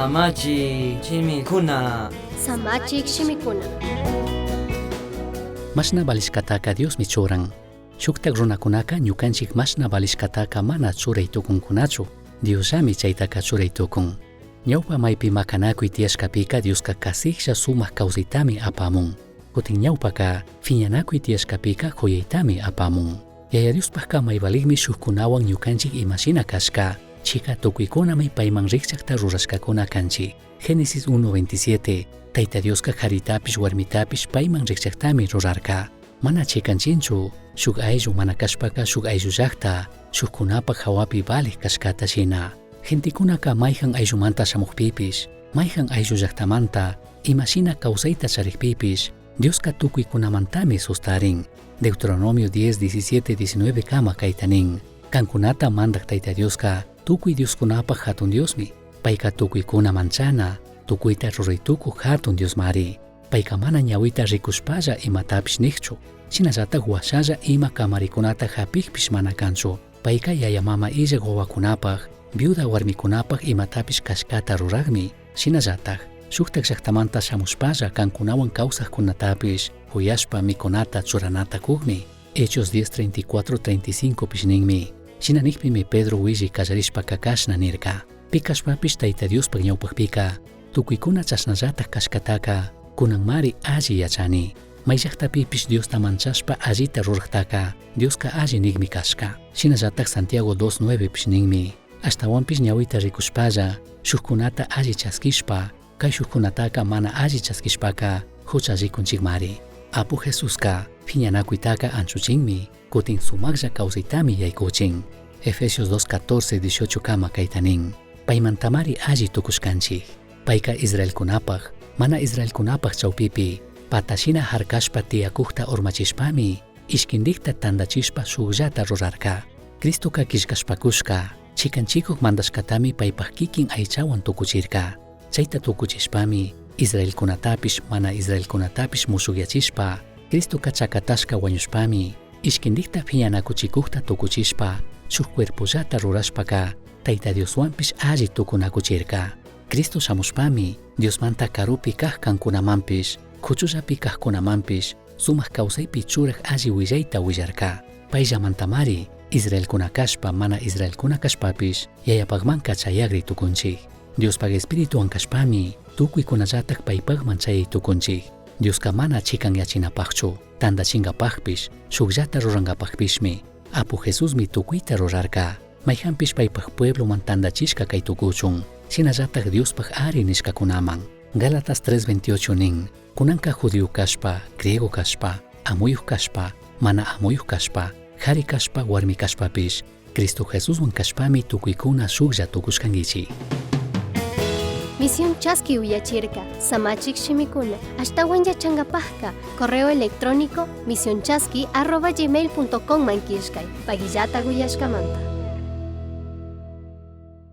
Samachik shimikuna. Samachik shimikuna. Mashna valishcataca Diosmi churan. Shujtaj runacunaca ñucanchij mashna valishcataca mana churai tucuncunachu. Diosllami chaitaca churai tucun. Ñaupa maipi macanacuy tiyashcapica Diosca casijlla sumaj causaitami apamun. Cutin ñaupaca fiñanacuy tiyashcapica juyaitami apamun. Yaya Diospajca may valijmi shujcunahuan ñucanchij imashina cashca. Chica tucuicunami paiman rijchajta rurashcacuna canchij. Génesis 1.27 Taita Diosca jaritapish huarmitapish paiman rijchajtami rurarca. Mana chicanchinchu, shuk ayllu mana cashpaca shuk ayllu llajta, shujcunapaj jahuapi valij cashcata shina. Gentecunaca maijan ayllumanta shamujpipish, maijan ayllu llajtamanta, imashina causaita charijpipish, Diosca tucuicunamantami sustarin. Deuteronomio 10, 17, 19 kama caita nin. Cancunata mandaj Taita Diosca, tucui Dioscunapaj jatun Diosmi. Paica tucuicuna manchana, tucuita rurai tucuj jatun Diosmari. Paica mana ñahuita ricushpalla imatapish nijchu. Shinallataj huashalla ima camaricunata japijpish mana canchu. Paica yaya mama illaj huahuacunapaj, viuda huarmicunapaj imatapish cashcata rurajmi. Shinallataj, shujtaj llajtamanta shamushpalla cancunahuan causajcunatapish juyashpa micunata churanata cujmi. Hechos 10, 34, 35 pish ninmi. Shina nijpimi Pedro huillai callarishpaca cashna nirca. Pi cashpapish Taita Diospaj ñaupajpica, tucuicuna chashnallataj cashcataca cunanmari alli yachani. Mai llajtapipish Diosta manchashpa allita rurajtaca Diosca alli nijmi cashca. Shinallataj Santiago 2.9 pish ninmi. Ashtahuanpish ñahuita ricushpalla, shujcunata alli chasquishpa, caishujcunataca mana alli chasquishpaca juchallicunchijmari. Apu Jesusca fiñanacuitaca anchuchinmi, cutin sumajlla causaitami yaicuchin. Efesios 2.14, 18 kama caita nin. Paimantamari alli tucushcanchij. Paica israelcunapaj, mana israelcunapaj chaupipi, patashina jarcashpa tiyacujta urmachishpami, ishquindijta tandachishpa shujllata rurarca. Cristoca quillcashpacushca, chicanchicuj mandashcatami paipaj quiquin aichahuan tucuchirca. Chaita tucuchishpami, israelcunatapish mana israelcunatapish mushugyachishpa, Cristoca chacatashca huañushpami, ishquindijta fiñanacuchicujta tucuchishpa, shuj cuerpollata rurashpaca, Taita Dioshuanpish alli tucunacuchirca. Cristo shamushpami, Diosmanta carupi caj cancunamanpish, cuchullapi cajcunamanpish, sumaj causaipi churaj alli huillaita huillarca. Paillamantamari, israelcuna cashpa mana israelcuna cashpapish, yayapajmanca chayagri tucunchij. Diospaj Espirituhuan cashpami, tucuicunallataj paipajman chayai tucunchij. Diosca mana chicanyachinapajchu, tandachingapajpish, shujllata rurangapajpishmi. Apu Jesusmi tucuita rurarca. Maijanpish paipaj puebloman tandachishca cai tucuchun, shinallataj Diospaj ari nishcacunaman. Gálatas 3.28 nin, cunanca judío cashpa, griego cashpa, amuyuj cashpa, mana amuyuj cashpa, jari cashpa, huarmi cashpapish, Cristo Jesushuan cashpami tucuicuna shujlla tucushcanguichij. Misión Chaski uyachirca, Samachik shimikuna, ashtahuan yachangapajka, correo electrónico misionchaski@gmail.com man killkay, paguillata uyashkamanta.